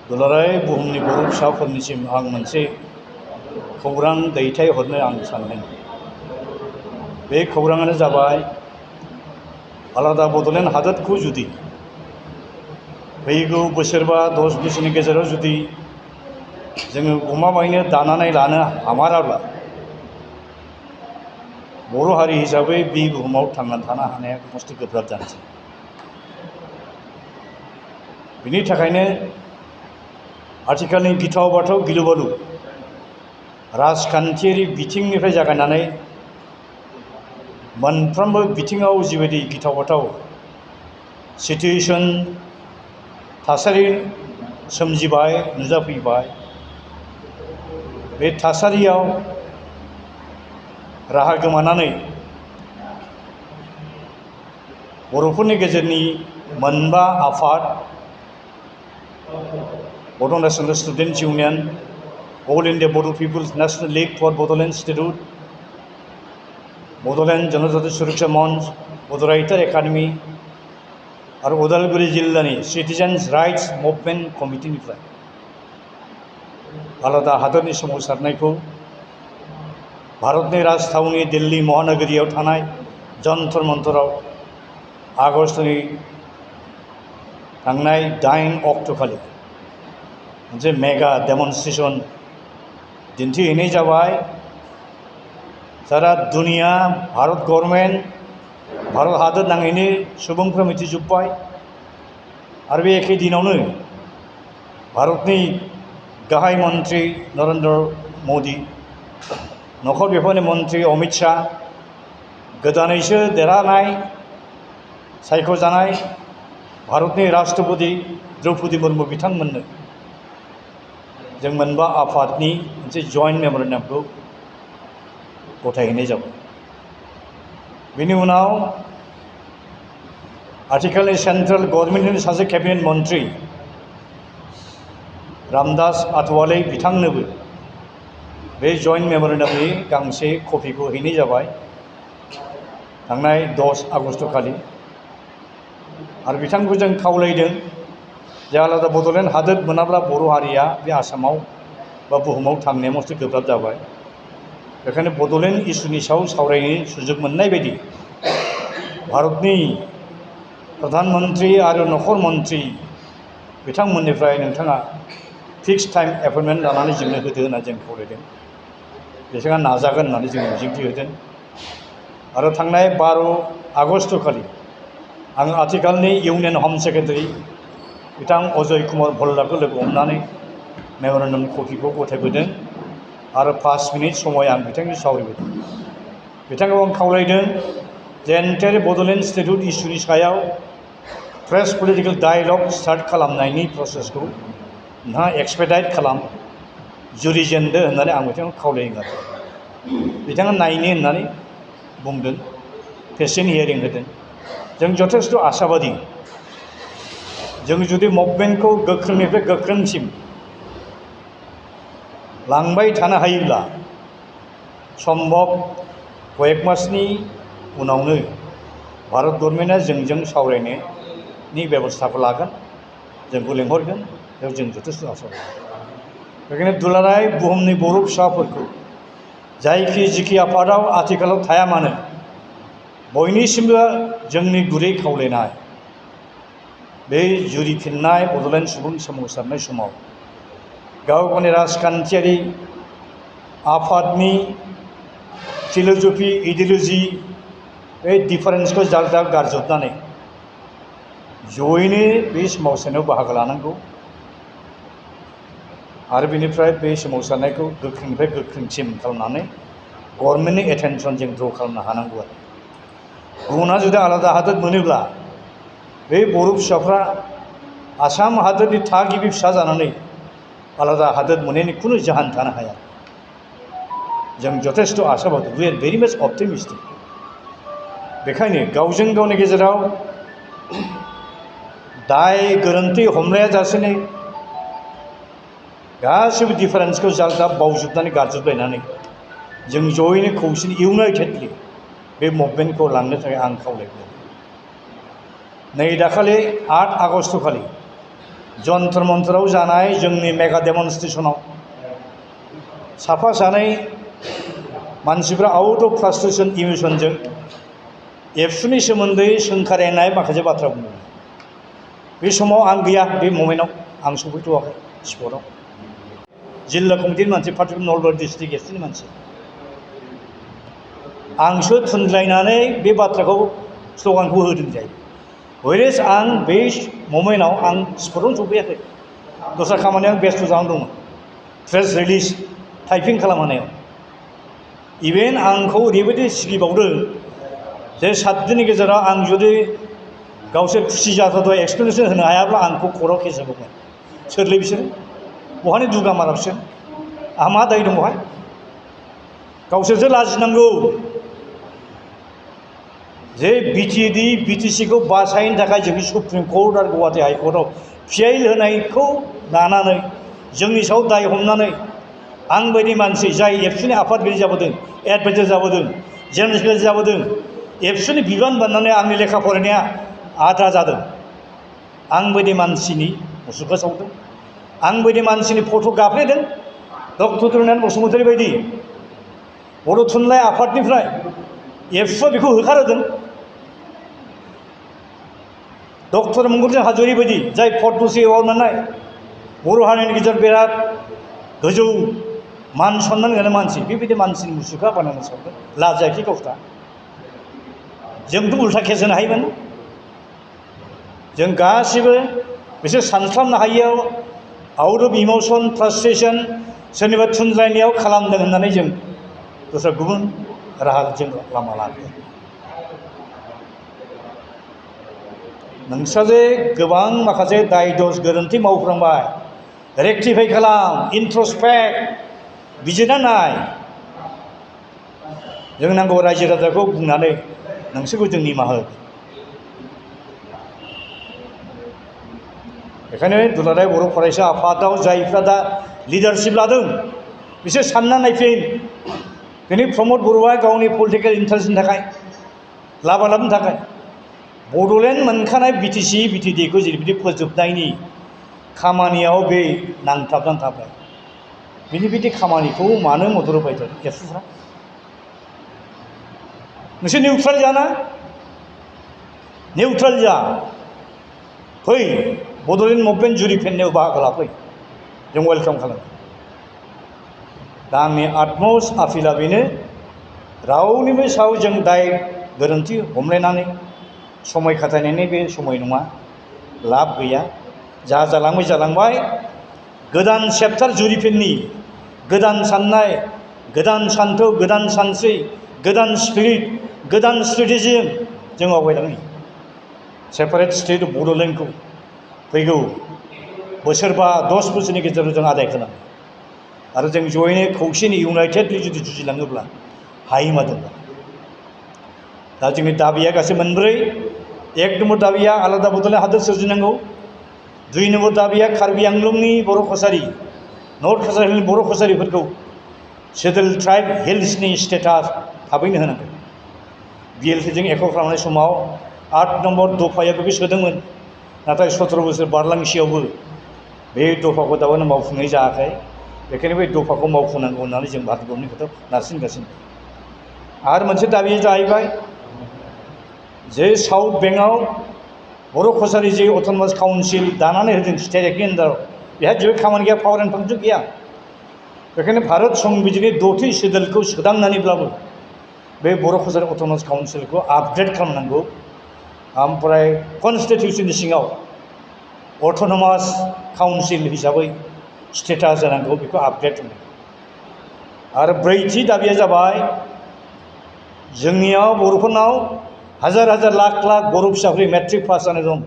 दुलाराय बुहुमनि बर' फिसाफोरनिसिम आं मोनसे खौरां दैथायहरनो आं सानदों। बे खौराङानो जाबाय आलादा बड'लेण्ड हादोरखौ जुदि फैगौ बोसोरबा 10 बोसोरनि गेजेराव जुदि जोङो गमामायैनो दानानै लानो हामाराब्ला बर' हारि हिसाबै बे बुहुमाव थांनानै थानो हानाया मस्थ गोब्राब जानोसै। बिनि थाखायनो आथिखालनि गिथाव बाथाव गिलु बालु राजखान्थियारि बिथिंनिफ्राय जागायनानै मोनफ्रोमबो बिथिङाव जिबायदि गिथाव बाथाव सिटुएशन थासारि सोमजिबाय नुजाफैबाय, बे थासारियाव राहा गोमानानै बर'फोरनि गेजेरनि मोनबा आफाद Bodo' national students union, all India Bodo' people's national league for Bodoland statehood, Bodoland Janajati Suraksha मंच, बड' राइटार एकाडेमी और उदालगुरि जिल्लानि सिटिजेन्स राइट्स मुभमेन्ट कमिटिनिफ्राय आलादा हादरनि सोमावसारनायखौ भारतनि राजथावनि दिल्ली महानगरीयाव थानाय जन्तर मन्तराव आगष्टनि थांनाय 8 अक्ट'खालि मोनसे मेगा डेमनस्ट्रेशन दिन्थिहैनाय जाबाय। सारा दुनिया भारत गभर्नमेन्ट भारत हादर नाङैनो सुबुंफ्रा मिथिजोब्बाय आरो बे एखे दिनावनो भारतनि गाहाय मन्त्रि नरेन्द्र मोदी, नखर बेफोरनि मन्त्रि अमित शाह, गोदानैसो देरहानाय सायख'जानाय भारतनि राष्ट्रपति द्रौपदी मुर्मु बिथांमोननो जों मोनबा आफादनि मोनसे जइन्ट मेमरेन्डामखौ गथायहैनाय जाबाय। बेनि उनाव आथिखालनि सेन्ट्रेल गभर्नमेन्टनि सासे केबिनेट मन्त्रि रामदास आठवाले बिथांनोबो बे जइन्ट मेमरेन्डामनि गांसे कपिखौ हैनाय जाबाय थांनाय 10 आगष्टखालि। आरो बिथांखौ जों खावलायदों जे आलादा बड'लेण्ड हादोर मोनाब्ला बर' हारिया बे आसामाव बा बुहुमाव थांनाया मस्थ गोब्राब जाबाय। बेखायनो बड'लेण्ड इस्युनि सायाव सावरायनो सुजुग मोननाय बायदि भारतनि प्रधान मन्त्रि आरो नखर मन्त्रि बिथांमोननिफ्राय नोंथाङा फिक्स टाइम एपइन्टमेन्ट लानानै जोंनो होदो होनना जों खावलायदों। बिथाङा नाजागोन होननानै जों मिजिंथि होदों। आरो थांनाय 12 आगष्टखालि आं आथिखालनि इउनियन हम सेक्रेटारि बिथां अजय कुमार भल्लाखौ लोगो हमनानै मेमरेन्डाम कपिखौ गथायबोदों आरो 5 मिनिट समय आं बिथांजों सावरायबोदों। बिथांखौ आं खावलायदों जे एन्टायर बड'लेण्ड स्टेटहुड इस्युनि सायाव फ्रेश पलिटिकेल डायलग स्टार्ट खालामनायनि प्रसेसखौ नोंथाङा एक्सपेडाइट खालाम, जुरिजेनदो होननानै आं बिथांखौ खावलायदों। आरो बिथाङा नायनो होननानै बुंदों, पेसेन्ट हियारिं होदों। जों जथेस्थ' आशाबादि जों जुदि मुभमेन्टखौ गोख्रोंनिफ्राय गोख्रोंसिम लांबाय थानो हायोब्ला सम्भब कयेक मासनि उनावनो भारत गभर्नमेन्टआ जोंजों सावरायनायनि बेबस्थाखौ लागोन, जोंखौ लेंहरगोन। बेयाव जों जथेस्थ' आसा दं। बेखायनो दुलाराय बुहुमनि बर' फिसाफोरखौ जायखि जिखि आफादाव आथिखालाव थाया मानो बयनिसिमबो जोंनि गुरै खावलायनाय बे जुरिफिननाय बड'लेण्ड सुबुं सोमावसारनाय समाव गाव गावनि राजखान्थियारि आफादनि फिल'सफि इडिय'ल'जि बे डिफारेन्सखौ जाल्दा गारजोबनानै जयैनो बे सोमावसारनायाव बाहागो लानांगौ आरो बेनिफ्राय बे सोमावसारनायखौ गोख्रोंनिफ्राय गोख्रोंसिन खालामनानै गभर्नमेन्टनि एटेनसन जों ड्र खालामनो हानांगौ। आरो गुबुना जुदि आलादा हादोर मोनोब्ला बे बर' फिसाफ्रा आसाम हादोरनि थागिबि फिसा जानानै आलादा हादोर मोननायनि खुनु जाहोन थानो हाया। जों जथेस्थ' आशाबादि, वी आर भेरि माच अप्टिमिस्टिक। बेखायनो गावजों गावनि गेजेराव दाय गोरोन्थि हमलायाजासेनो गासैबो डिफारेन्सखौ जाल्दा बावजोबनानै गारजोबलायनानै जों जयैनो खौसेनि इउनाइटेडलि बे मुभमेन्टखौ लांनो थाखाय आं खावलायबाय। नै दाखालि 8 आगष्टखालि जन्तर मन्तराव जानाय जोंनि मेगा डेमनस्ट्रेशनाव साफा सानै मानसिफ्रा आउट अफ फ्रास्ट्रेसन इमोसनजों एबसुनि सोमोन्दै सोंखारिनाय माखासे बाथ्रा बुंदों। बे समाव आं गैया, बे ममेन्टआव आं सफैथ'वाखै स्पटआव। जिल्ला कमिटिनि मानसि, पार्टिकुलार नलबारि डिस्ट्रिक्ट एबसुनि मानसि, आंसो थुनज्लायनानै बे बाथ्राखौ स्ल'गानखौ होदों जायो। वेरेस आं बे ममेन्टआव आं स्पटआवनो सफैयाखै, दस्रा खामानियाव बेस्थ' जानानै दंमोन, प्रेस रिलिज टाइपिं खालामहोनायाव। इभेन आंखौ ओरैबायदि सिगिबावदों जे 7 दिननि गेजेराव आं जुदि गावसोर खुसि जाथावथाव एक्सप्लेनेसन होनो हायाब्ला आंखौ कर्टआव केस होगौमोन। सोरलै बिसोर? बहानि दुगा मारा बिसोर? आंहा मा दाय दं बहाय? गावसोरसो लाजिनांगौ जे बिटिसिखौ बासायनो थाखाय जोंनि सुप्रिम कर्ट आरो गुवाहाटी हाइकर्टआव पिआइएल होनायखौ लानानै जोंनि सायाव दाय हमनानै आं बायदि मानसि जाय एबसुनि आफादगिरि जाबोदों, एडभाइजार जाबोदों, जेनेरेल सेक्रेटारि जाबोदों, एबसुनि बिबान बाननानै आंनि लेखा फरायनाया आद्रा जादों, आं बायदि मानसिनि मुसुखा सावदों, आं बायदि मानसिनि फट' गाफ्लेदों। डक्टर तुलसीनाथ बसुमतारी बायदि बर' थुनलाइ आफादनिफ्राय एबसुआ बेखौ होखारहोदों। डक्टर मंगलचन्द्र हाज'वारि बायदि जाय पद्मश्री एवार्ड मोननाय बर' हारिनि गेजेराव बिराद गोजौ मान सन्मान गोनां मानसि, बेबायदि मानसिनि मुसुखा बानायनो सानदों। लाजायाखै गावस्रा? जोंथ' उल्था केस होनो हायोमोन। जों गासिबो बिसोर सानस्लाबनो हायियाव आउट अफ इमोसन फ्रास्ट्रेसन सोरनिबा थुनज्लायनायाव खालामदों होननानै जों दस्रा गुबुन राहाजों लामा लादों। नोंस्रा जे गोबां माखासे दाय दस गोरोन्थि मावफ्रांबाय, रेक्टिफाइ खालाम, इन्ट्रस्पेक्ट, बिजिरना नाय। जों नांगौ रायजो राजाखौ बुंनानै नोंसोरखौ जों निमाहा हो। बेखायनो दुलाराय बर' फरायसा आफादाव जायफ्रा दा लिडारशिप लादों बिसोर सानना नायफिन। दिनै प्रमद बर'आ गावनि पलिटिकेल इन्टारेस्टनि थाखाय, लाबालाबनि थाखाय बड'लेण्ड मोनखानाय बिटिसि बिटिडिखौ जेरैबायदि फोजोबनायनि खामानियाव बे नांथाबनानै थाबाय, बिदि खामानिखौ मानो मदद होबाय थादों एबसुफ्रा? नोंसोर निउट्रेल जाना, निउट्रेल जा। फै बड'लेण्ड मुभमेन्ट जुरिफिननायाव बाहागो लाफै, जों वेलकाम खालामो। दा आंनि आटमस्ट आपिला बेनो, रावनिबो सायाव जों दाय गोरोन्थि हमलायनानै समय खाथायनायनि बे समय नङा, लाब गैया। जा जालांबाय जालांबाय। गोदान चेप्टार जुरिफिननि, गोदान साननाय, गोदान सान्थौ, गोदान सानस्रि, गोदान स्पिरिट, गोदान स्ट्रेटेजिजों जों आवगायलाङो। सेपारेट स्टेट अफ बड'लेण्डखौ फैगौ बोसोरबा 10 बोसोरनि गेजेराव जों आदाय खालामो आरो जों जयैनो खौसेनि इउनाइटेडलि जुदि जुजिलाङोब्ला हायोमा दं। दा जोंनि दाबिया गासै मोनब्रै। 1 नम्बर दाबिया आलादा बड'लेण्ड हादोर सोरजिनांगौ। 2 नम्बर दाबिया कार्बि आंलंनि बर' कसारि, नर्थ कसारिनि बर' कसारिफोरखौ सेटेल ट्राइब हिल्सनि स्टेटास थाबैनो होनांगौ। बिएलटिजों एख' खालामनाय समाव 8 नम्बर दफाया बेखौ सोदोंमोन, नाथाय 17 बोसोर बारलांसेयावबो बे दफाखौ दाबोनो मावफुंनाय जायाखै। बेखायनो बे दफाखौ मावफुंनांगौ होननानै जों भारत गभर्नमेन्टनि खोथायाव नारसिनगासिनो। आरो मोनसे दाबिया जाहैबाय जे साउथ बेंकआव बर' कसारि जे अट'नमास काउन्सिल दानानै होदों स्टेटनि आन्दाराव, बेहा जेबो खामानि गैया, पावार एन्ड फांसन गैया। बेखायनो भारत संबिजितनि 6थि सेडुलखौ सोदांनानैब्लाबो बे बर' कसारि अट'नमास काउन्सिलखौ आपग्रेड खालामनांगौ। ओमफ्राय कनस्टिटिउसननि सिङाव अट'नमास काउन्सिल हिसाबै स्टेटास जानांगौ, बेखौ आपग्रेड होनांगौ। आरो 4थि दाबिया जाबाय जोंनियाव बर'फोरनाव हाजार हाजार लाख लाख बर' फिसाफोर मेट्रिक पास जानाय दं,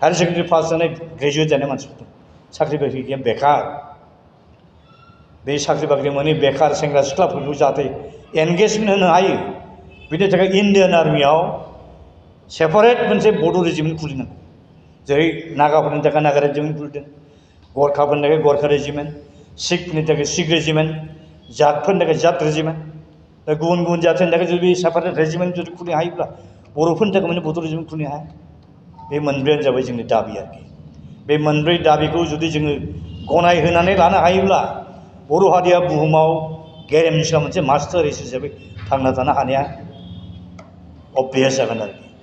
हायार सेकेन्डारि पास जानाय, ग्रेजुवेट जानाय मानसिफोर दं, साख्रि बाख्रि गैया, बेखार। बे साख्रि बाख्रि मोनै बेखार सेंग्रा सिख्लाफोरखौ जाहाथे एंगेजमेन्ट होनो हायो, बिनि थाखाय इन्डियान आर्मियाव सेपारेट मोनसे बड' रेजिमेन्ट खुलिनांगौ। जेरै नागाफोरनि थाखाय नागा रेजिमेन्ट खुलिदों, गरखाफोरनि थाखाय गरखा रेजिमेन्ट, सिखफोरनि थाखाय सिख रेजिमेन्ट, जाटफोरनि थाखाय जाट रेजिमेन्ट। दा गुबुन गुबुन जाथिनि थाखाय जुदि सेपारेट रेजिमेन्ट जुदि खुलिनो हायोब्ला बर'फोरनि थाखाय माने बड' रेजिमेन्ट खुलिनो हाया। बे मोनब्रैयानो जाबाय जोंनि दाबि आरोखि। बे मोनब्रै दाबिखौ जुदि जोङो गनायहोनानै लानो हायोब्ला बर' हारिया बुहुमाव गेरेमसा मोनसे मास्टार रेस हिसाबै थांना थानो हानाया अबभियास जागोन आरोखि।